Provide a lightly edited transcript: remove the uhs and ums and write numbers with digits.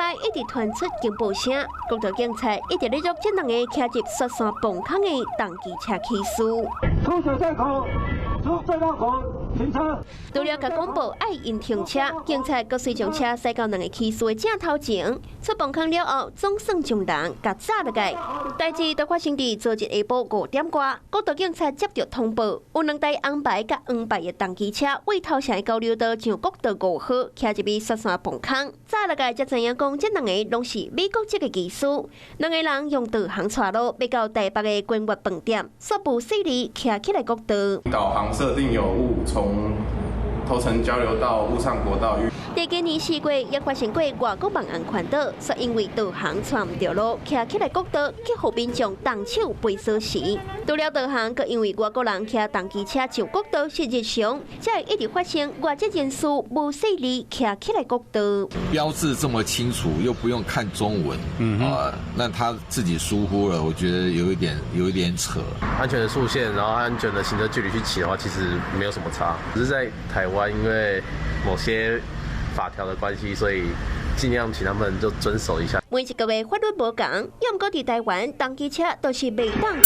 內一直傳出警報聲，國道警察一直咧捉這兩个騎入雪山崩空的重機車騎士。出水道口，出隧道口停車。除了共廣播愛𪜶停車，警察閣隨將車駛到兩个騎士的正頭前，出崩空了後，總算將人共紮落來。代誌就發生佇昨日下晡5點外，國道警察接著通報，有兩台紅牌佮黃牌的重機車，位頭城交流道上國道5號，騎入去雪山崩空，紮落來才知影講，這兩个攏是美國籍的機師，兩个人用導航帶路，欲到台北的君悅飯店，煞無細膩騎起來國道。導航設定有誤，從頭城交流道誤上國道。佇今年4月也發生過外國網紅環島，煞因為導航帶毋著路，騎起來國道，去予民眾動手賠鎖匙。除了導航，閣因為外國人騎重機車上國道是日常，才會一直發生外籍人士無細膩騎起來國道。標誌這麼清楚，又不用看中文，啊，那他自己疏忽了，我覺得有一點扯。安全的速限，然後安全的行車距離去騎的話，其實沒有什麼差。只是在台灣，因為某些法條的關係，所以盡量請他們就遵守一下。每一國的法律無仝，猶毋過佇台灣，重機車都是袂當。